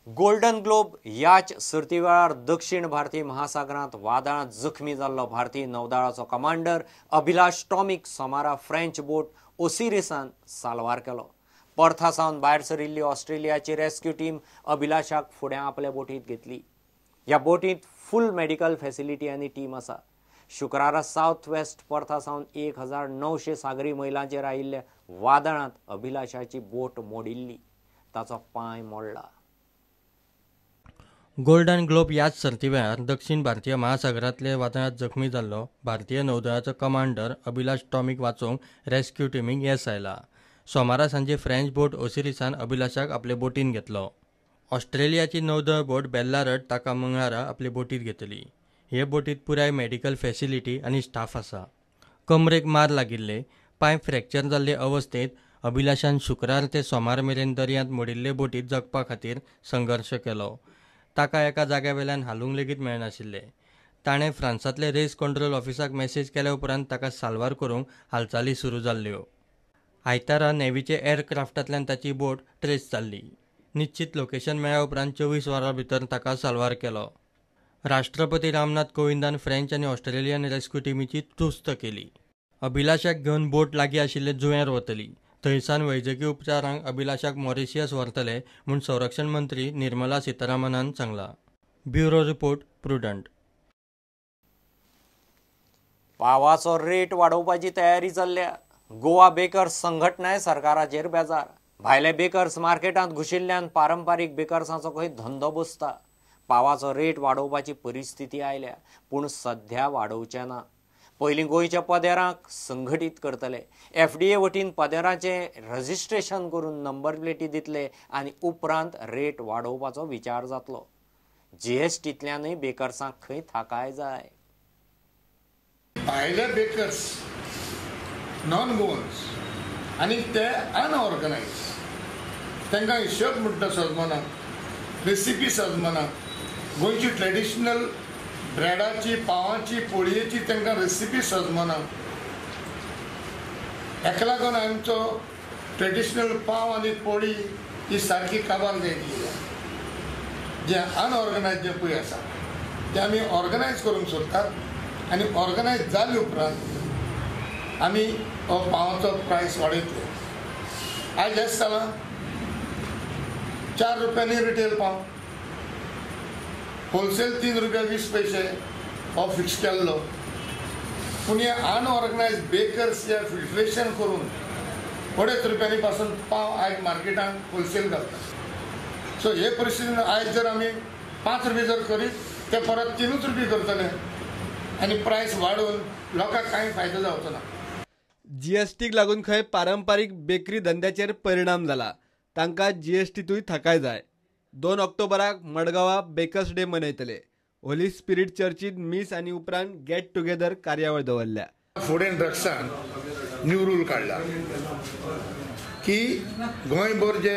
Golden globe याच सर्ती वेळार दक्षिण भारतीय महासागरांत वादळांत जखमी जाल्लो भारतीय नौदळाचो कमांडर अभिलाष टॉमीक सोमारा फ्रेंच बोट ओसिरिसान साल्वार केलो. पर्था सावन भायर सरिल्ली ऑस्ट्रेलियाची रेस्क्यू टीम अभिलाषाक फुडें आपल्या बोटींत घेतली. ह्या बोटींत फूल मेडिकल फॅसिलिटी आनी टीम आसा. शुक्रारा सावथ वेस्ट पर्था सावन 1900 सागरी मैलांचेर आयिल्ल्या वादळांत अभिलाषाची बोट मोडिल्ली. ताचो पांय मोडला. गोल्डन ग्लोब याच सर्ती वेळार दक्षिण भारतीय महासागरांतले वादळांत जखमी जाल्लो भारतीय नौदळाचो कमांडर अभिलाष टॉमीक वाचोवंक रेस्क्यू टिमीक येस आयला. सोमारा सांजे फ्रेंच बोट ओसिरिसान अभिलाषाक आपले बोटीन घेतलो. ऑस्ट्रेलियाची नौदळ बोट बेल्लारट ताका मंगळारा आपले बोटीत घेतली. हे बोटीत पुराय मेडिकल फॅसिलिटी आनी स्टाफ आसा. कमरेक मार लागिल्ले, पांय फ्रॅक्चर जाल्ले अवस्थेंत अभिलाषान शुक्रार ते सोमार मेरेन दर्यांत मोडिल्ले बोटीत जगपा खातीर संघर्श केलो. ताका एका जाग्या वेल्यान हालूंक लेगीत मेळनाशिल्लें. ताणें फ्रांसांतले रेस कंट्रोल ऑफिसाक मॅसेज केल्या उपरांत ताका साल्वार करूंक हालचाली सुरू जाल्ल्यो. आयतारा नेव्हीचे एअरक्राफ्टांतल्यान ताची बोट ट्रेस जाल्ली. निश्चित लोकेशन मेळ्ळ्या उपरांत 24 वरां भितर ताका साल्वार केलो. राष्ट्रपती रामनाथ कोविंदान फ्रेंच आनी ऑस्ट्रेलियन रेस्क्यू टिमीची तुस्त केली. अभिलाषाक घेवन बोट लागीं आशिल्ले जुंव्यार वतली. थंयसान वैजकी उपचारांक अभिलाषाक मॉरिशियस व्हरतले म्हूण संरक्षण मंत्री निर्मला सीतारामनान सांगलां. Bureau report, Prudent. पावाचो रेट वाडोवपाची तयारी चल्ल्या. गोवा बेकर्स संघटनाय सरकाराचेर बेजार. भायले बेकर्स मार्केटांत घुशिल्ल्यान पारंपारीक बेकर्सांचो खंय धंदो बसता. पावाचो रेट वाडोवपाची परिस्थिती आयल्या, पूण सध्या वाडोवचे ना. पयलीं गोंयच्या पदेरांक संघटीत करतले. एफडीए वतीन पदेरांचें रजिस्ट्रेशन करून नंबर प्लेटी दितले आनी उपरांत रेट वाडोवपाचो विचार जातलो. जीएसटींतल्यानूय बेकर्सांक खंय थाकाय जाय. भायले बेकर्स नॉन गोवन्स आनी ते अनऑर्गनायज, तांकां हिशोब म्हणटा सजमना, रेसिपी सजमना. गोंयची ट्रेडिशनल ब्रेडाची, पावाची, पोळयेची तांकां रेसिपी सजमना. हेका लागून आमचो ट्रेडिशनल पाव आनी पोळी ही सारकी काबार जायत गेल्या. जे अनऑर्गनायज जे पळय आसा ते आमी ऑर्गनायज करूंक सोदतात आनी ऑर्गनायज जाले उपरांत आमी हो पावाचो प्रायस वाडयतले. आयज जास्त जाला 4 रुपयांनी रिटेल पाव, होलसेल 3 रुपया 20 पैसे हो फिक्स केल्लो. पूण हे अनऑर्गनायज बेकर्स हे फिल्ट्रेशन करून 2.5 रुपयांनी पासून पाव आयज मार्केटान होलसेल घालतात. सो हे परिस्थितीन आयज जर आमी 5 रुपये जर करीत ते परत 3 रुपये करतले आनी प्रायस वाडोवन लोकांक कांय फायदो जावचो ना. जीएसटीक लागून खंय पारंपारीक बेकरी धंद्याचेर परिणाम जाला. तांकां जीएसटीतूय थाकाय जाय. 2 ऑक्टोबराक मडगांवा बेकर्स डे मनयतले. होली स्पिरीट चर्चीत मीस आनी उपरांत गेट टुगेदर कार्यावळ दवरल्या. फूड एंड ड्रग्सान न्यू रूल काडला की गोंयभर जे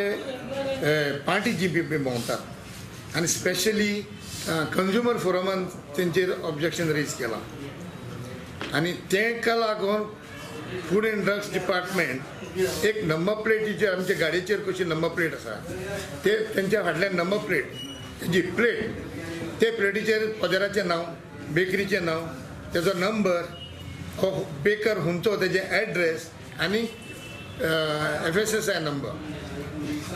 पार्टी जी पी भोंवतात आनी स्पेशली कंज्युमर फोरमान तेंचेर ऑब्जेक्शन रेज केलां आनी तेका लागून फूड एंड ड्रग्स डिपार्टमेंट एक नंबर प्लेटीचेर आमच्या गाडयेचेर कशी नंबर प्लेट आसा ते तेंच्या फाटल्यान नंबर प्लेट जी प्लेट ते प्लेटीचेर पदेराचें नांव, बेकरीचें नांव, तेजो नंबर, हो बेकर खंयचो, तेजें एड्रेस आनी FSSI number.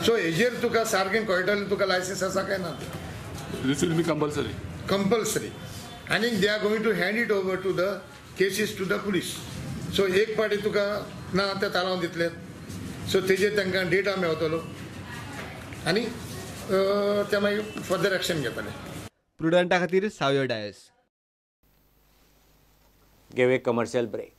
सो हेजेर तुका सारकें कळटलें तुका लायसन्स आसा काय ना. This will be compulsory. Compulsory. आनी they are going to hand it over to the cases to the police. So एक पाटी तुका ना ते तालांव दितले. सो तेजेर तांकां डेटा मेवतलो आनी ते मागीर फर्दर एक्शन घेतले. प्रुडंटा खातीर सावयो डायस. घेवया कमर्शियल ब्रेक.